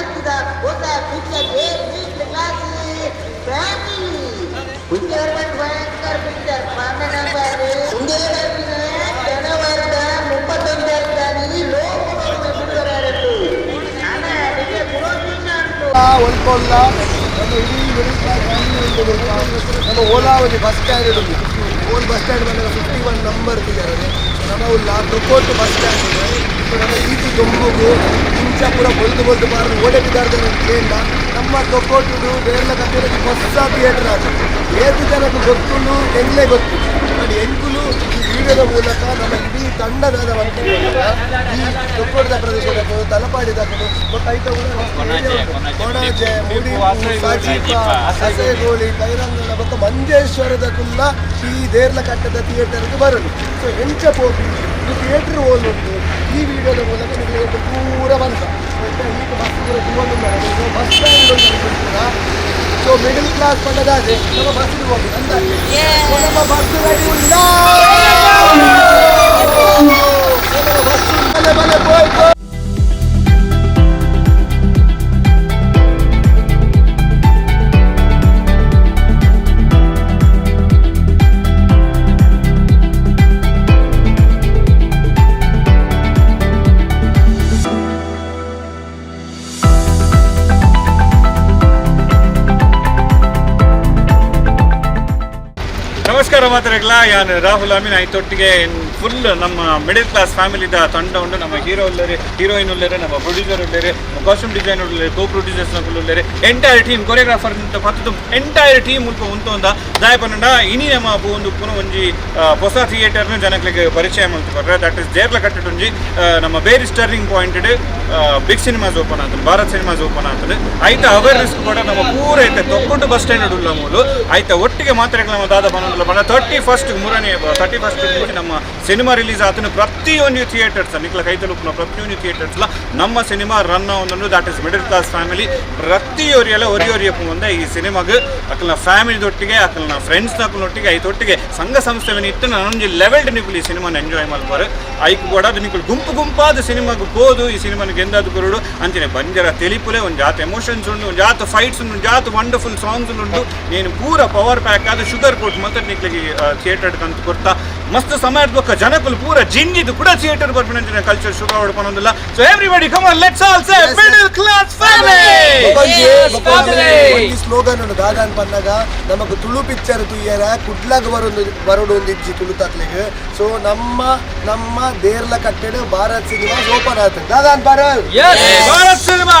ಕಲ್ತಿದ ಹೊಸ picture a middle class family. Picture ಭಯಂಕರ picture. ಉಂದೇ ಜನವರದ 31 ಲೋಕ ಬಿಡುಗಡೆ. ಒಲ್ಪೊಲ್ಲ ನಮ್ಮ ಇಡೀ ಮಿಡಲ್ ಕ್ಲಾಸ್ ಫ್ಯಾಮಿಲಿ ಉಂಟು. ನಮ್ಮ ಓಲಾ ಒಂಜಿ ಬಸ್ ಸ್ಟ್ಯಾಂಡ್ ಉಂಟು. ಓಲ್ ಬಸ್ ಸ್ಟ್ಯಾಂಡ್ ಬಂದಾಗ 51 ನಂಬರ್ ತಿಕ್ಕರೆ. ನಮ್ಮ ಉಲ್ಲ ತೊಕ್ಕೊಟ್ಟು ಬಸ್ ಸ್ಟ್ಯಾಂಡ್ ಇದೆ. ಸೊ ನಮ್ಮ ಈತಿ ದೊಂಬುಗು ಇಂಚ ಪೂರ ಬೊಲ್ದು ಬೊಲ್ದು ಬಾರ್ದು ಓಡೆ ಬಿದಾರ್ದ ಕೇಂಡ. ನಮ್ಮ ತೊಕ್ಕೊಟ್ಟು ಬೇರ್ಲ ಕಟ್ಟೆ ಹೊಸ ಥಿಯೇಟರ್ ಅದು. ಏತು ಜನಕ್ಕೆ ಗೊತ್ತುಂಡು ಎಂಗ್ಲೇ ಗೊತ್ತು. ಬಟ್ ಎಂಕುಲು ಈ ವಿಡಿಯೋದ ಮೂಲಕ ನಮ್ಮ ಇಡೀ ತಂಡದ ಈ ತೊಕ್ಕೊಟ್ಟದ ಪ್ರದೇಶದ ತಲಪಾಡಿದ ಮತ್ತು ಐತ ಕೊಣಾಜೆ, ಮುಡಿಪು, ಸಜಿಪ, ಕಸೇಗೋಳಿ, ಕೈರಂಗಣ ಮತ್ತು ಮಂಜೇಶ್ವರದ ಕುಲ್ಲ ಈ ದೇರ್ಲ ಕಟ್ಟದ ಥಿಯೇಟರ್ಗೆ ಬರಲು. ಸೊ ಎಂಚ ಪೋಪಿ, ಈ ಥಿಯೇಟರ್ ಓಲುಂಟು, ಈ ವಿಡಿಯೋದ ಮೂಲಕ ನಿಮಗೆ ಪೂರ ಬಂತ. ಈಗ ಬಸ್ ಪೂರ ತೂವೊಂದು ಬಸ್ ಸ್ಟ್ಯಾಂಡ್ ಉಂಟು. ಸೊ ಮಿಡಲ್ ಕ್ಲಾಸ್ ಪಂಡದಾದ್ರೆ ನಮ್ಮ ಬಸ್ ಹೋಗಿ ಅಂತ. ನಮ್ಮ ಬಸ್ ರೆಡಿ ಉಲ್ಲ. ನಮ್ಮ ಬಸ್ ಬಲೆ ಬಲೆ ಪೋಯ್ ಪೋಯ್. ನಮಸ್ಕಾರ ಮಾತಾಡಗ್ಲ. ಯಾನ್ ರಾಹುಲ್ ಅಮೀನ್. ಐತೊಟ್ಟಿಗೆ ಫುಲ್ ನಮ್ಮ ಮಿಡಲ್ ಕ್ಲಾಸ್ ಫ್ಯಾಮಿಲಿದ ತಂಡ ಉಂಟು. ನಮ್ಮ ಹೀರೋ ಉಲ್ಲೇರಿ, ಹೀರೋಯಿನ್ ಉಲ್ಲೇರಿ, ನಮ್ಮ ಪ್ರೊಡ್ಯೂಸರ್ ಉಲ್ಲೇರಿ, ಕಾಸ್ಟ್ಯೂಮ್ ಡಿಸೈನರ್ ಉಲ್ಲೇರಿ, ಕೋ ಪ್ರೊಡ್ಯೂಸರ್ಸ್ ಉಲ್ಲೇರಿ, ಎಂಟೈರ್ ಟೀಮ್, ಕೊರಿಯೋಗ್ರಾಫರ್ ಪತ್ತು ಎಂಟೈರ್ ಟೀಮ್ ಮುಲ್ಪ ಉಂತೊಂದ. ದಾಯ ಪನ್ನಂಡ ಇನಿ ನಮ್ಮ ಒಂದು ಪುನಃ ಒಂಜಿ ಹೊಸ ಥಿಯೇಟರ್ನ ಜನಗಳಿಗೆ ಪರಿಚಯ ಮಲ್ತು ಬರ್ರೆ. That is Derla ಕಟ್ಟೆಟ್ ಒಂಜಿ ನಮ್ಮ ಬೇರಿ sterling point big cinemas open ಆತಂಡು, ಭಾರತ್ ಸಿನಿಮಾಸ್ ಓಪನ್ ಆತಂಡು. ಐತ ಅವೇರ್ನೆಸ್ ಕೂಡ ನಮ್ಮ ಪೂರ ಐತೆ ತೊಕ್ಕೊಟ್ಟು ಬಸ್ ಸ್ಟ್ಯಾಂಡ್ ಉಲ್ಲ ಮೂಲು. ಐತ ಒಟ್ಟಿಗೆ ಮಾತ್ರ ನಮ್ಮ ದಾದ ಪನೊಂದುಲ್ಲ ಪಂಡ 31st ಮೂರನೇ 31st ನಮ್ಮ ಸಿನಿಮಾ ರಿಲೀಸ್ ಆತನು. ಪ್ರತಿಯೊಂದು ಥಿಯೇಟರ್ಸ್ ನಿಕ್ಲ ಕೈತಲುಪ್ಪುನ ಪ್ರತಿಯೊಂದು ಥಿಯೇಟರ್ಸ್ ನಮ್ಮ ಸಿನಿಮಾ ರನ್ ಒಂದೊಂದು, that is middle class family. ಪ್ರತಿಯೊರಿಯಲ್ಲ ಒರಿ ಒರಿಯಪ್ಪು ಮುಂದೆ ಈ ಸಿನಿಮಾಗ್ ಅಕಲ್ನ ಫ್ಯಾಮಿಲಿ ದೊಟ್ಟಿಗೆ, ಅಕಲ್ನ ಫ್ರೆಂಡ್ಸ್ ನಕಲ್ನೊಟ್ಟಿಗೆ, ಐತೊಟ್ಟಿಗೆ ಸಂಘ ಸಂಸ್ಥೆ ಇತ್ತು ನಾನೊಂಜಿ ಲೆವೆಲ್ಡ್ ನಿಕುಲು ಈ ಸಿನಿಮಾನ ಎಂಜಾಯ್ ಮಲ್ಪಾರು. ಐಕ್ ಕೂಡ ಅದು ನಿಕುಲು ಗುಂಪು ಗುಂಪಾದ ಸಿನಿಮಾಗ್ ಪೋದು ಈ ಸಿನಿಮಾನ ಗೆಂದಾದ ಕೊರಡು ಅಂಚನೆ ಬಂಜರ ತೆಲಿಪುಲೆ. ಒಂದು ಜಾತ ಎಮೋಷನ್ಸ್ ಉಂಟು, ಒಂದು ಜಾತ ಫೈಟ್ಸ್ ಉಂಟು, ಒಂದು ಜಾತ ವಂಡರ್ಫುಲ್ ಸಾಂಗ್ಸ್ ಉಂಟು. ನೀನು ಪೂರ ಪವರ್ ಪ್ಯಾಕ್ ಆದ ಶುಗರ್ ಕೋಟ್ ಮತ್ತೆ ನಿಕ್ಲಿಗೆ ಥಿಯೇಟರ್ ಕಂತು ಕೊಡ್ತಾ. ಮಸ್ತ್ ಸಮಯದ ಬೊಕ್ಕ ಜನಕುಲು ಪೂರ ಜಿಂಜಿದು ಕೂಡ ಥಿಯೇಟರ್ ಬರ್ಪಿನ ಕಲ್ಚರ್ ಶುರು ಆವಡ್ಕೊಳೊಂದಿಲ್ಲ. So everybody, come on, let's all say middle class family. ಒಂಜಿ ಸ್ಲೋಗನ್ ಉಂಡು. ದಾದಾನ್ ಪನ್ನಗ ನಮಕ್ ತುಳು ಪಿಕ್ಚರ್ ತೂಯರ ಕುಡ್ಲಾಗ ಬರೊಂದು ಬರೋಡು ಒಂದು ಇಜ್ಜಿ ತುಳು ತಕ್ಲೆಗ್. ಸೊ ನಮ್ಮ ನಮ್ಮ ದೇರ್ಲ ಕಟ್ಟೆಡ್ ಭಾರತ್ ಸಿನಿಮಾ ಓಪನ್ ಆತು. ದಾದಾನ್ ಪರ ಭಾರತ್ ಸಿನಿಮಾ.